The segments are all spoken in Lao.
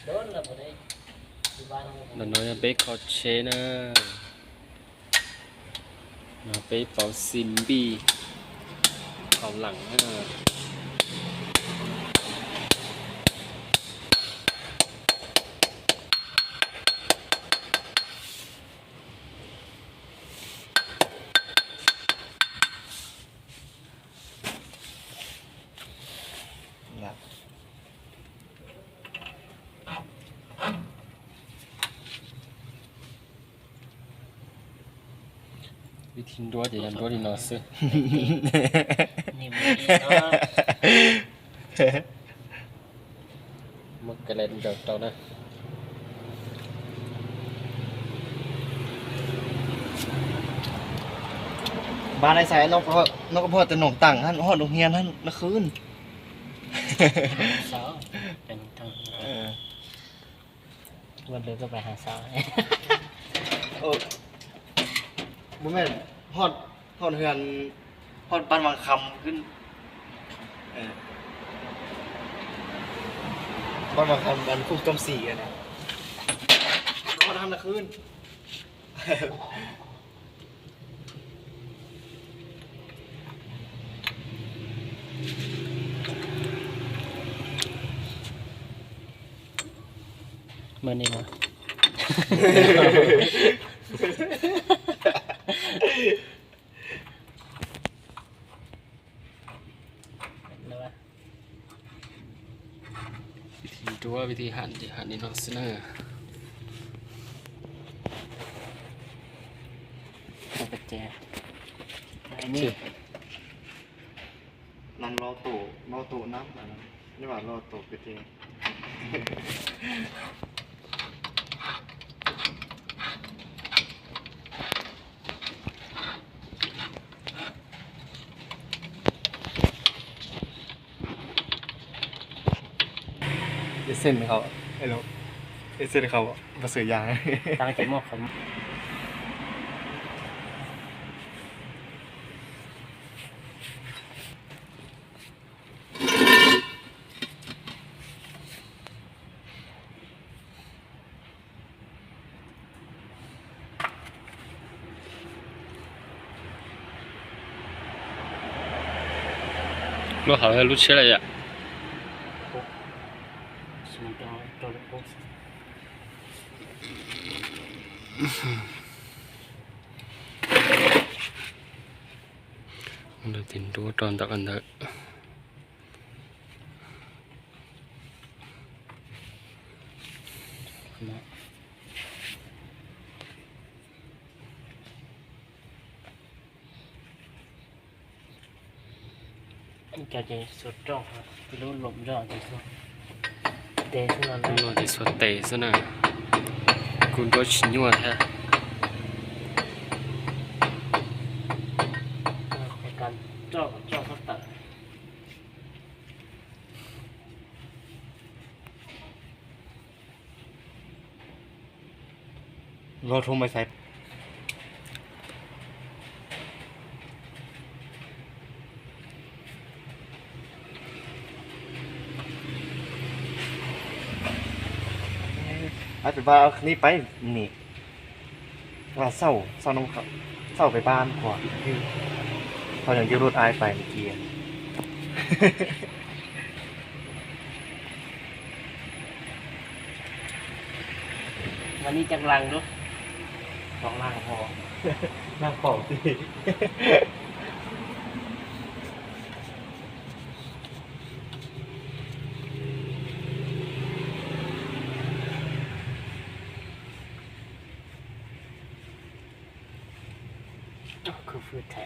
ໂດນແລ້ວບໍ່ໄດ້ຢູ່ບ້ານເຮົາ ດານ້ອຍເປັກຄອດເຊນະ ມາເປັກເປົ່າຊິມບີເຂົ້າຫຼັງເດີ. ວິທີຕົວະຈະຍັນຕົວະດີເນາະ ນີ້ບໍ່ດີເນາະ. ມັນກະເລັນດອກເຕົານະ ບ້ານອ້າຍສາຍ ນ້ອງກະພອດ ນ້ອງກະພອດແຕ່ໜອງຕັງຫັ້ນ ຮອດໂຮງຮຽນຫັ້ນນະຄືນ ເຊົ້າ ເປັນທາງ ເອີ ວັນເດີກະໄປຫາສາວ ໂອ້ ບໍ່ແມ່ນ ຮອດ ຮອດເຮືອນ ຮອດບ້ານວັງຄຳຂຶ້ນ ເອີ ບ້ານວັງຄຳ ບ້ານຄຸກຈອມສີຫັ້ນນະ ຮອດຫັ້ນນະຄືນ. ມື້ນີ້ເນາະ ວິທີຕົວະ ວິທີຫັນ ທີ່ຫັນນີ້ເນາະ ສະເໜີ ເອົາກະແຈ ອັນນີ້ ນັ້ນລໍໂຕ ລໍໂຕນຳ ອັນນັ້ນ ຫຼືວ່າລໍໂຕໄປແຈ. ເອເຊັນເຂົາ ເອເຊັນເຂົາບໍ່ຊື້ຢາງ ຕັ້ງໃຈໝວກເຂົາ. ລົດເຂົາໃຫ້ຫຼຸດເສຍໄລຍະ ເດີ ຕິນດູຕອນຕະກັນເດີ. ຈະໃຈສົດຈ້ອງ ຈະລົມຈ້ອງ ຈະສົດເຕະຊຸນະ ເຕະຊຸນະ ກຸນໂດຊິຍົວແທ້ ໃນການຈ້ອງ ຈ້ອງສະຕາ. ລໍໂທມາໃສ່ ອາດຈະວ່າເອົາຄັນນີ້ໄປນີ້. ວ່າເຊົ່າ ເຊົ່ານຳເຂົາ ເຊົ່າໄປບ້ານກ່ອນ ເຂົາຍັງຢູ່ລົດອ້າຍໄປເມື່ອກີ້. ວັນນີ້ຈັກລັງດູ ສອງລັງພໍ ລັງເປົ່າຕິ. ຄືຟືດແທ້.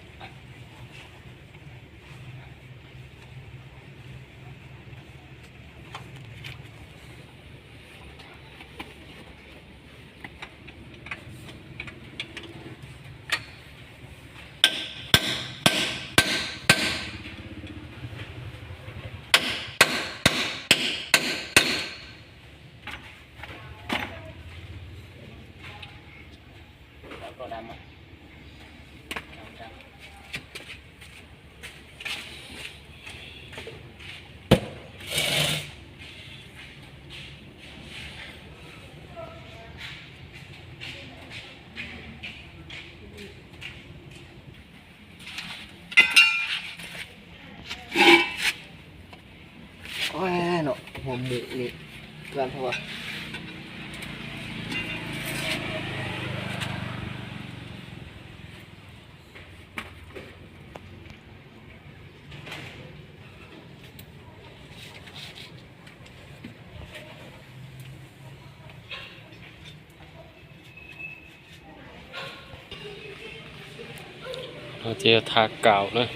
ກໍດຳ ດຳ. ເນາະ ຫົວໝູນີ້ ເພື່ອນເຂົາວ່າ ເຮົາຈະທາກາວເນາະ.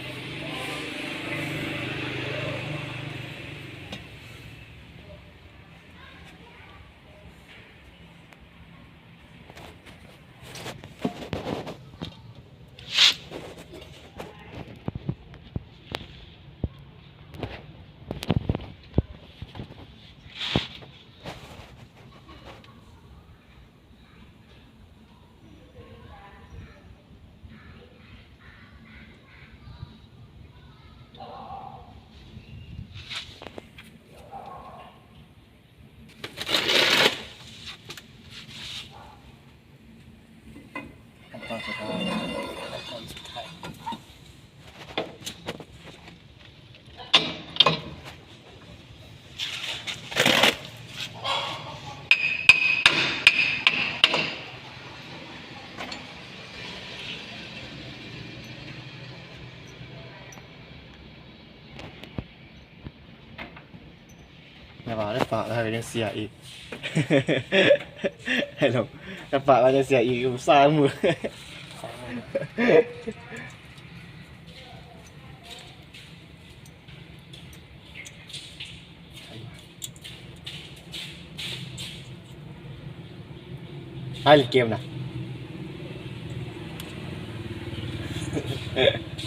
ຂັ້ນຕອນສຸດທ້າຍ ຂັ້ນຕອນສຸດທ້າຍ. ຢ່າວ່າໄດ້ ຝາກແລ້ວຍັງເສຍອີກ ໃຫ້ລົງ ຖ້າຝາກແລ້ວຍັງເສຍອີກ ອຸດສ່າໝູ່. ອ້າຍຫຼິ້ນເກມນະ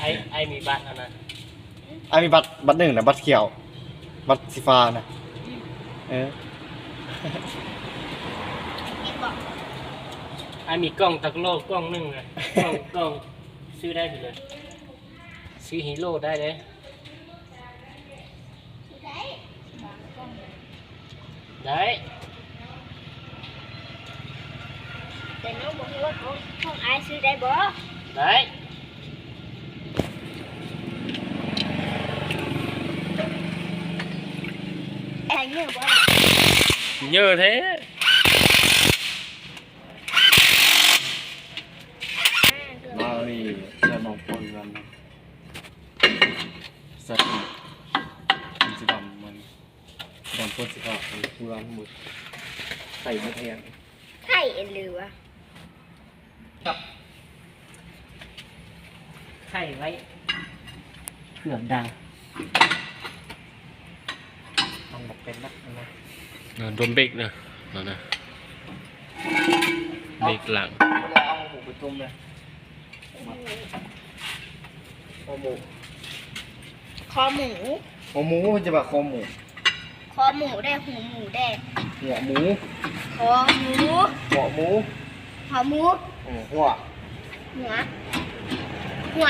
ອ້າຍ ອ້າຍມີບັດຫັ້ນນະ ອ້າຍມີບັດ ບັດໜຶ່ງນະ ບັດຂຽວ ບັດສີຟ້ານະ ເອີ ອ້າຍມີກ່ອງຕະກະໂຫຼກກ່ອງໜຶ່ງນະ ກ່ອງ ກ່ອງ ຊື້ໄດ້ໄປເລີຍ ຊື້ຮີໂຣໄດ້ເດ້. ໄດ້ ແຕ່ນ້ອງບໍ່ຮູ້ວ່າຂອງ ຂອງອ້າຍຊື້ໄດ້ບໍ່? ໄດ້ ໃສ່ເຫຍື້ອບໍ່ລະ? ເຫຍື້ອແທ້. ມານີ້ ໃສ່ໝອກເປືອນ ໃສ່ ມັນຊິດຳ ມັນດຳ ເພິ່ນຊິເອົາເປືອນໝົດ ໃສ່ໝົດແຮງ ໄຂ່ເຫຼືອ ກັບ ໄຂ່ໄວ້ ເຄື່ອງດັງ ຕ້ອງບໍ່ເປັນນະ ເອີ ດົມເບກນະ ເອົານະ ເບກຫຼັງ ເອົາໝູໄປຕົ້ມເລີຍ. ຄໍໝູ ຄໍໝູ ຫົວໝູ ເພິ່ນຈະວ່າຄໍໝູ ຄໍໝູເດ້ ຫູໝູເດ້ ຫົວໝູ ຄໍໝູ ຫົວໝູ ຫົວໝູ ເອີ ຫົວ ຫົວ ຫົວ